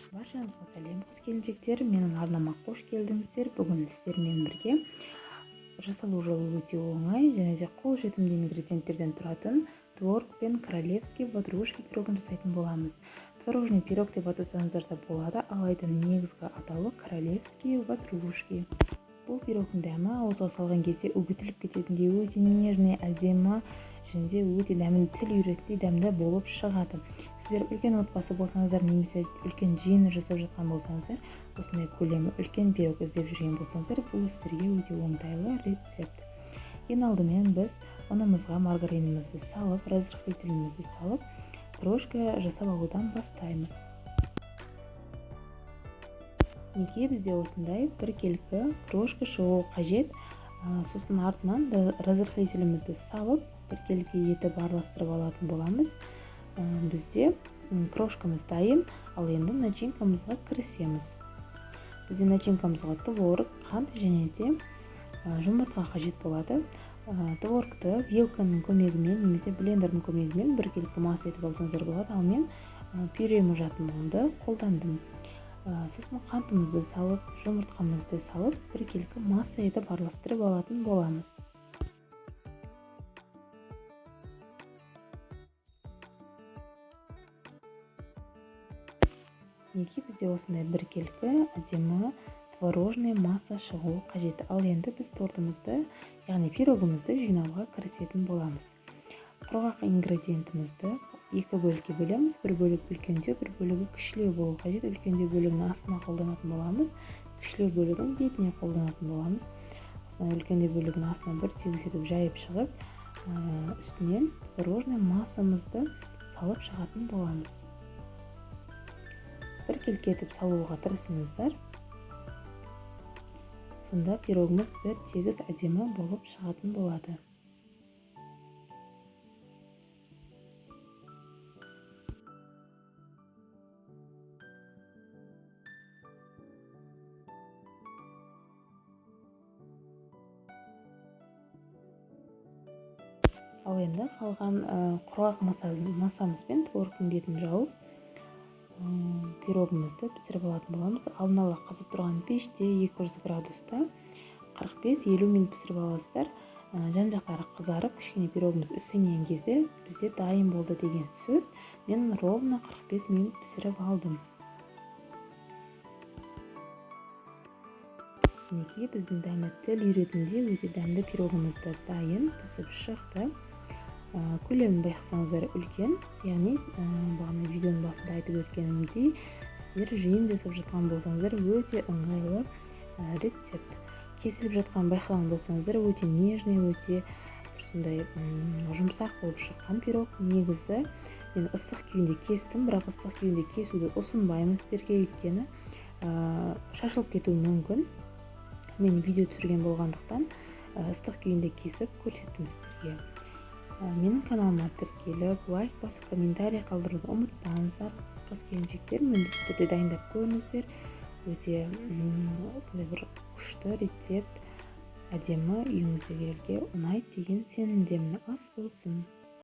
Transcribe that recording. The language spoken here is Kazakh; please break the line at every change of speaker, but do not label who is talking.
Баршаңызға сәлем, қыз келіншектер, менің арнама қош келдіңіздер. Бүгін сіздермен бірге жасалу жолы өте оңай және де қолжетімді ингредиенттерден тұратын творог пен королевский ватрушки пирогын жасайтын боламыз. Творожный пирог деп атасаңыздар да болады, алайда негізгі атауы королевские ватрушки. Бұл пирогтың дәмі ауызға салған кезде үгітіліп кететіндей өте нежный, әдемі және де өте дәмді, тіл үйретіндей дәмді болып шығады. Сіздер үлкен отбасы болсаңыздар немесе үлкен жиын жасап жатқан болсаңыздар, осындай көлемі үлкен пирог іздеп жүрген болсаңыздар, бұл сіздерге өте оңтайлы рецепт. Ең алдымен біз ұнымызға маргаринімізді салып, разрыхлителімізді салып, крошка жасап алудан бастаймыз. Неге бізде осындай біркелкі крошка шығуы қажет? Сосын артынан разрыхлителімізді салып, біркелкі етіп араластырып алатын боламыз. Бізде крошкамыз дайын, ал енді начинкамызға кірісеміз. Бізде начинкамызға творог, қант және де жұмыртқа қажет болады. Творогты вилканың көмегімен немесе блендердің көмегімен біркелкі масса етіп алсаңыздар болады, ал мен пюре мұжатынды қолдандым. Сосын қантымызды салып, жұмыртқамызды салып, біркелкі масса етіп араластырып алатын боламыз. Неге бізде осындай біркелкі әдемі творожный масса шығуы қажет? Ал енді біз тортымызды, яғни пирогымызды жинауға кірісетін боламыз. Құрғақ ингредиентімізді екі бөлікке бөлеміз. Бір бөлік үлкендеу, бір бөлігі кішілеу болу қажет. Үлкендеу бөлігін астына қолданатын боламыз, кішілеу бөлігін бетіне қолданатын боламыз. Осындай үлкендеу бөлігін астына бір тегіс етіп жайып шығып, үстінен творожный массамызды салып шығатын боламыз. Біркелкі етіп салуға тырысыңыздар. Сонда пирогымыз бір тегіс әдемі болып шығатын болады. Ал енді қалған құрғақ массамызбен творогтың бетін жауып, пирогымызды пісіріп алатын боламыз. Алдын ала қызып тұрған пеште 200 градуста 45-50 минут пісіріп аласыздар. Жан-жақтары қызарып, кішкене пирогымыз ісінген кезде бізде дайын болды деген сөз. Мен ровно 45 минут пісіріп алдым. Мінекей, біздің дәмі тіл үйретіндей өте дәмді пирогымыз да дайын пісіп шықты. Көлемін байқасаңыздар үлкен, яғни, бағана видеоның басында айтып өткенімдей, сіздер жиын жасап жатқан болсаңыздар өте ыңғайлы рецепт. Кесіліп жатқан байқаған болсаңыздар өте нежный, өте бір сондай, жұмсақ болып шыққан пирог. Негізі мен ыстық күйінде кестім, бірақ ыстық күйінде кесуді ұсынбаймын сіздерге, өйткені, шашылып кетуі мүмкін. Мен видео түсірген болғандықтан, ыстық күйінде кесіп көрсеттім сіздерге. Менің каналыма тіркеліп, лайк басып, комментарий қалдыруды ұмытпаңыздар. Қыз келіншектер, міндетті түрде дайындап көріңіздер. Өте осындай бір күшті рецепт, әдемі, үйіңіздегілерге ұнайды деген сенімдемін. Ас болсын.